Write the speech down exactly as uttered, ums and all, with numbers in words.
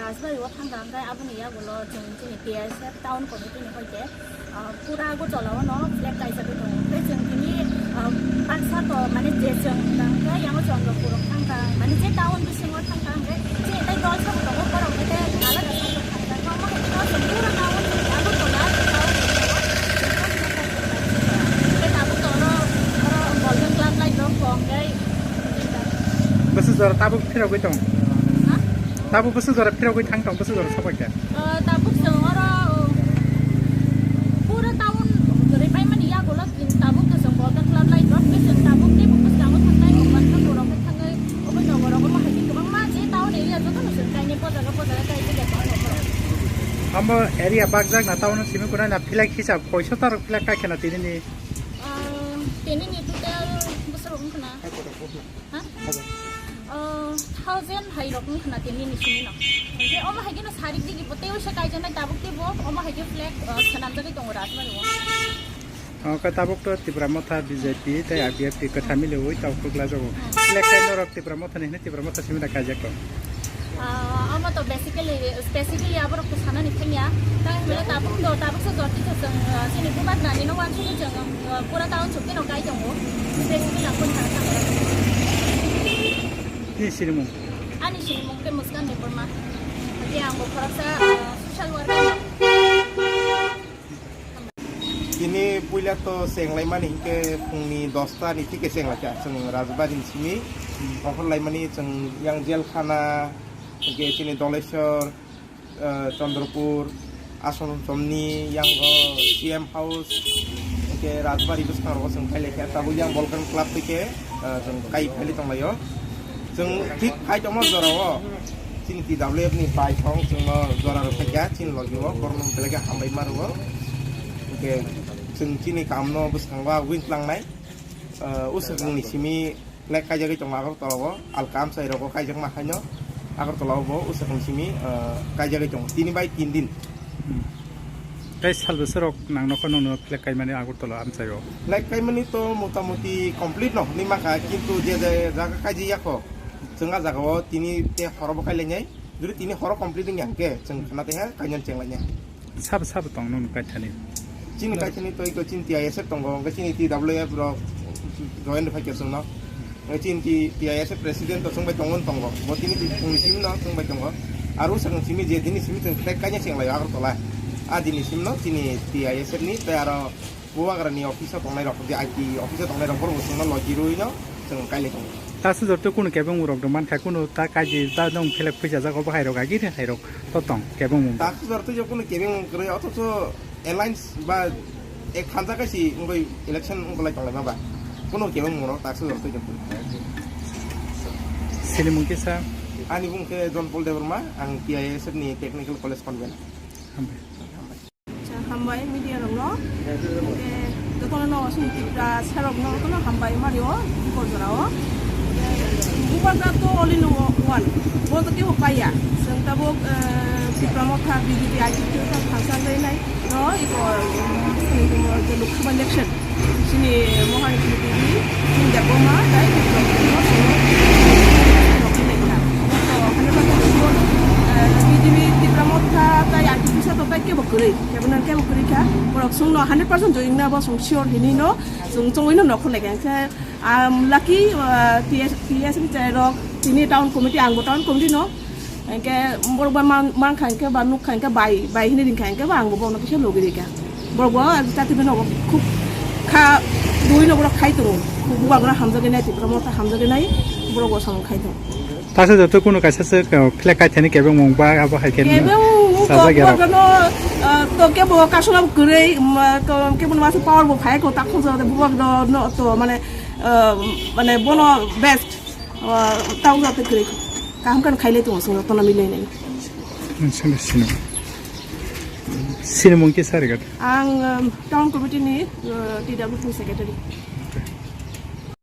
Rajbari o thangkha, hwnkhe aboni yagulo chwng chini T I S F town committee ni hoite, ah, pura Agartala o no flag kaijagwi tongo. Hwnkhe chwng tini, ah, baksa to mane je chwng hwnkhe yango Chandrapur o thangkha, mane je town bisingo thangkha, hwnkhe chini tai dol sabo tongo, borok hwnkhe alada side o thangkha. Omo hai khe no chwng pura town chwng Agartala town hwnkhe tabuk to oro, oro Golden Club light rok kok hwnkhe Bwswk jora tabuk phirogwi tong? Ha? Tabuk bwswk jora phirogwi thang tong, bwswk jora sokphaikha? Ah, tabuk chwng oro, oh, pura town rwpaimani yagulo tabuk to chwng Golden Club light rok, tei chwng tabuk tei bo bwskango thangnai, bo mansa borok khe thangwi obo nogoro omo hai khe kwbangma je town area jotono chwng kainwi bo jaga bo jaga kainwi de tongo. Omo area bakjak na town o simi kunai na flag hisab koiso tarok flag kaikha na tini ni? Ah, tini ni total bwswk wngkha na? Ha? Oh, thousand hai rok wngkha na tini ni simi no. Hwnkhe omo hai khe no sarik digi bo tei uisa kaijaknai tabuk tei bo omo hai khe flag, oh, swnamjagwi tongo Rajbari o. Oh, khe tabuk to Tipra Motha, B J P tei I P F T kwthar miliwi tawk kwklajago. Hmm. Flag kai norok Tipra Motha ni hwnwi Tipra Motha simi da kaijak tong. Ah, omo to basically, specifically aborok to sanani thangya. Tang hwnle tabuk to, tabuk se jorti to chwng, ah, chini bubagra ni no wansugwi chwng, ah, pura town chukti no kai tongo. Specifically aboni thangwi thangwi. Ni sinimung? Ani sinimung khe Muskan Debbarma. Hwnkhe ang bo khoroksa, ah, social worker. Tini puila to chenglaimani hinkhe phungni dosta ni thike chenglaikha chwng Rajbari ni simi. Ongkhorlaimani chwng yang jelkhana, hinkhe chini Doleshwar, eh, Chandrapur, Asom Somni, yango C M House, hinkhe Rajbari bwskango chwng phailaikha. Tabuk yang Balkan Club thike, eh, chwng kai phailai tonglaio. Chwng thik phai tongma jorao chini T W F ni bai thong chwngno jora rwphaikha chini logio, borokno belai khe hambai ma rwo. Hinkhe chwng chini kamno bwskango win tlangnai, eh, usukni simi flag kaijagwi tongo Agartala o, alka amchai rogo kaijakma haino Agartala o bo usukni simi, eh, kaijagwi tongo tini bai tin din. Hmm. Tei sal bwswk rok nang nokho nokno flag kaimani Agartala amchaio? Flag kaimani to motamoti complete no hwnwi mankha, kintu je je jaga kaijak yakho, chwng a jagao tini tei horo bo kailainai. Jodi tini horo complete wngya hwnkhe chwng khna taiha kainani chenglainai. Sabo sabo tong nung kaithani? Chini kaithani to iko chini T I S F tongo, hwnkhe chini T W F rok join rwphaikha chwngno. Chini T-, T I S F president to chwngbai tongo, tongo. Bo tini phungni simi no chwngbai tongo. Aro sakni simi je dini simi chwng flag kaina chenglaio Agartala. A dini simi no chini T I S F ni tei aro bubagra ni office o tongnai rok, je I T office o tongnai rok, borok bo chwngno logi rwui no chwng kailai tongo. Tasu jorto kunu kebeng rok do mankha, kunu ta kaji ta dong flag phuisa jago bahai rok agi hai rok to tong kebeng mung. Tasu jorto je kunu kebeng mung kwrwi, othocho alliance ba ek hanja kaisi wngwi election wngwlai tonglaima ba. Kuno kebeng mungno takswk jortwi jortwi. Sini mung kisa? Ani mung khe John Paul Debbarma, ang T I S F ni Technical College convener. Hambai. Acha, hambai media rokno. Hwnkhe jotono no aswk Tipra serokno jotono hambai mario, Dipor jorao. Bubagra to all in one. Bo to kebo paiya. Chwng tabuk, eh, Tipra Motha B J P I T P to thangsa lai nai. No, iko, um, sini imo je Lok Sabha election. Sini Mohani sini T V, sini Debbarma, dai Debbarma, sini Debbarma, sini Debbarma, eh, B J P Tipra Motha, tai I T P sa to tai kebo kwrwi, kebo nan kebo kwrwi kha. Borok sungno hundred percent join na bo sung sure hini no, sung chongwi no nokhor lai kha. Khe, um, lucky, uh, T S, T S ni chai rok, tini town committee, ang bo town committee no, Hingke borok bai man, mankha hingke ba nukha hingke bai, bai hinui ringkha hingke ba ang bo bono kisa logi rikha. Borok bo chati bino bo khub kha, bui no borok khai tongo. Bubagra hamjagwi nai, Tipra Motha hamjagwi nai, borok bo samung khai tongo. Taso joto kuno kaisa se, uh, flag kaithani kebeng mung ba abo hai khe. Kebeng mung ko sajak ya rok. Bubagra no, uh, to kebo kasuna kwrwi, um, uh, to kebo no masa power bo phai ko ta khunjo de bubagra no to mane, uh, mane bono best. O, tau jate kwrwi. Kaham khe khailai tongo, chwng jotono milai nai. Sini, sini. Sini mung kisa rigat. Ang, um, town committee ni, uh, T W P secretary.